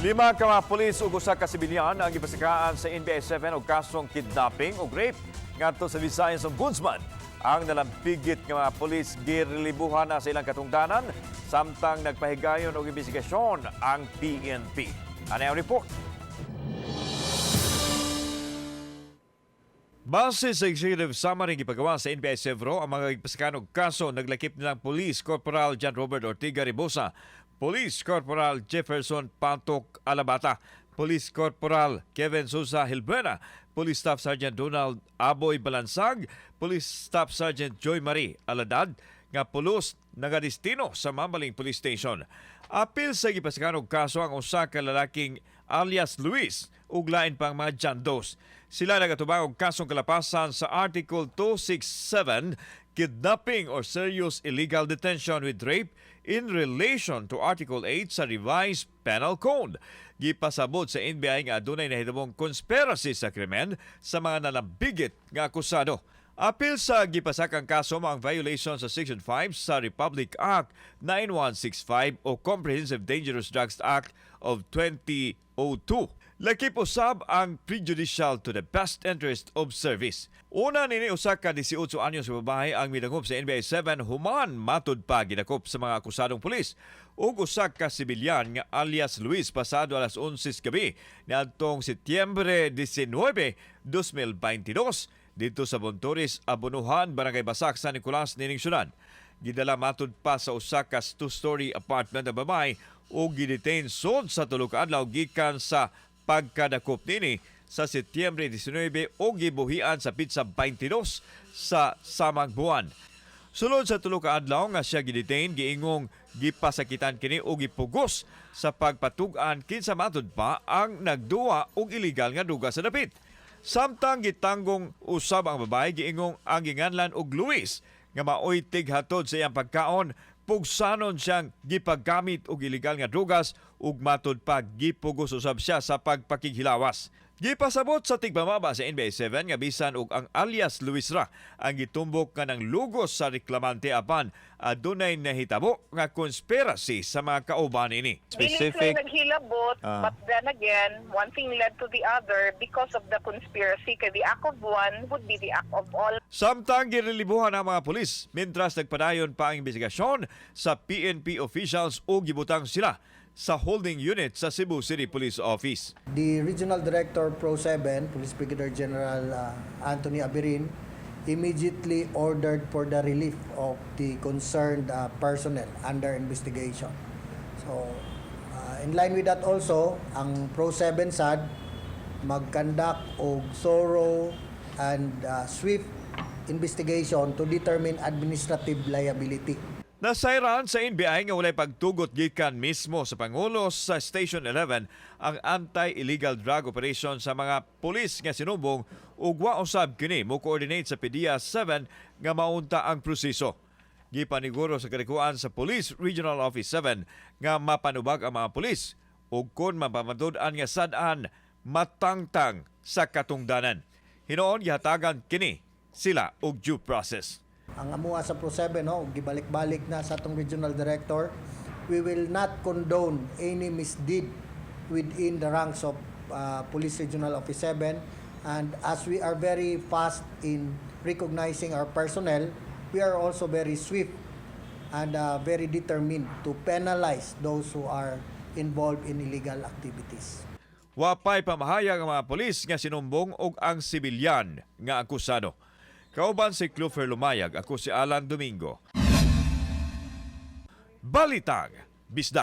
Lima ka mga pulis ug usa ka sibilyan ang gipasakaan sa NBI 7 og kasong kidnapping ug rape ngadto sa Visayas Ombudsman. Ang nalampigit nga mga pulis girelibuhan na sa ilang katungdanan samtang nagpahigayon og imbestigasyon ang PNP. Ano ang report? Base sa executive summary gipagawa sa NBI Sevro, ang mga gipasakaan og kaso naglakip nilang Police Corporal John Robert Ortiga Ribosa, Police Corporal Jefferson Patok Alabata, Police Corporal Kevin Sousa Hilbuena, Police Staff Sergeant Donald Aboy Balansag, Police Staff Sergeant Joy Marie Aladad, nga pulos nagadestino sa Mambaling Police Station. Apil sa gipasakaan og kaso ang usa ka lalaking alias Luis ug lain pang mga John Does. Sila nagatubang og kasong kalapasan sa Article 267, kidnapping or serious illegal detention with rape in relation to Article 8 sa Revised Penal Code. Gipasabot sa NBI nga adunay nahitabong conspiracy sa krimen sa mga nalambigit nga akusado. Apil sa gipasakang kaso mao ang violation sa Section 5 sa Republic Act 9165 o Comprehensive Dangerous Drugs Act of 2002. Lakip usab ang prejudicial to the best interest of service. Una nini, usa ka 18 anyos sa babae ang midangop sa NBI 7 human matud pa gidakop sa mga akusadong pulis ug usa ka sibilyan nga alias Luis pasado alas 11 sa gabi niadtong Setyembre 19, 2022 didto sa Bontoris, Abonuhan, Barangay Basak, San Nicolas, nining syudad. Gidala matud pa sa usa ka two-story apartment ang babae ug gidetain sud sa 3 ka adlaw gikan sa pagkadakop nini sa Setyembre 19 ug gibuhian sa petsa 22 sa samang buwan. Sulod sa 3 ka adlaw nga siya gidetain, giingong gipasakitan kini og gipugos sa pagpatug-an kinsa matud pa ang nagduwa og illegal nga duga sa dapit. Samtang gitanggong usab ang babae, giingong ang ginganlan og Luis nga maoy tighatod sa iyang pagkaon, pugsanon siyang gipagamit og illegal nga drugas ug matud pa gipugos usab siya sa pagpakighilawas. Gipasabot sa tigpamaba sa NBI 7 nga bisan og ang alias Luis ra ang gitumbok nga nang lugos sa reklamante, apan adunay nahitabo nga conspiracy sa mga kauban ini. Dili Specific sila naghilabot, but then again, one thing led to the other because of the conspiracy. Kay the act of one would be the act of all. Samtang girelibuhan ang mga pulis mientras nagpadayon pa ang investigasyon sa PNP officials o gibutang sila sa holding unit sa Cebu City Police Office. The Regional Director Pro 7, Police Brigadier General Anthony Aberin, immediately ordered for the relief of the concerned personnel under investigation. So, in line with that also, ang Pro 7 SAD mag-conduct og thorough and swift investigation to determine administrative liability. Nasayran sa NBI nga walay pagtugot gikan mismo sa Pangulo sa Station 11 ang anti-illegal drug operation sa mga pulis nga sinumbong ug wa usab kini mo coordinate sa PDEA 7 nga maunta ang proseso. Gipaniguro sa kalikuan sa Police Regional Office 7 nga mapanubag ang mga pulis ug kon mapamatud-an nga sad-an, matangtang sa katungdanan. Hinuon gihatagan kini sila og due process. Ang amua sa Pro 7, no, gibalik-balik na sa atong regional director, we will not condone any misdeed within the ranks of Police Regional Office 7, and as we are very fast in recognizing our personnel, we are also very swift and very determined to penalize those who are involved in illegal activities. Wapay pamahayag ang mga pulis nga sinumbong og ang sibilyan nga akusado. Kauban si Clufer Lumayag, ako si Alan Domingo. Balitang Bisdak.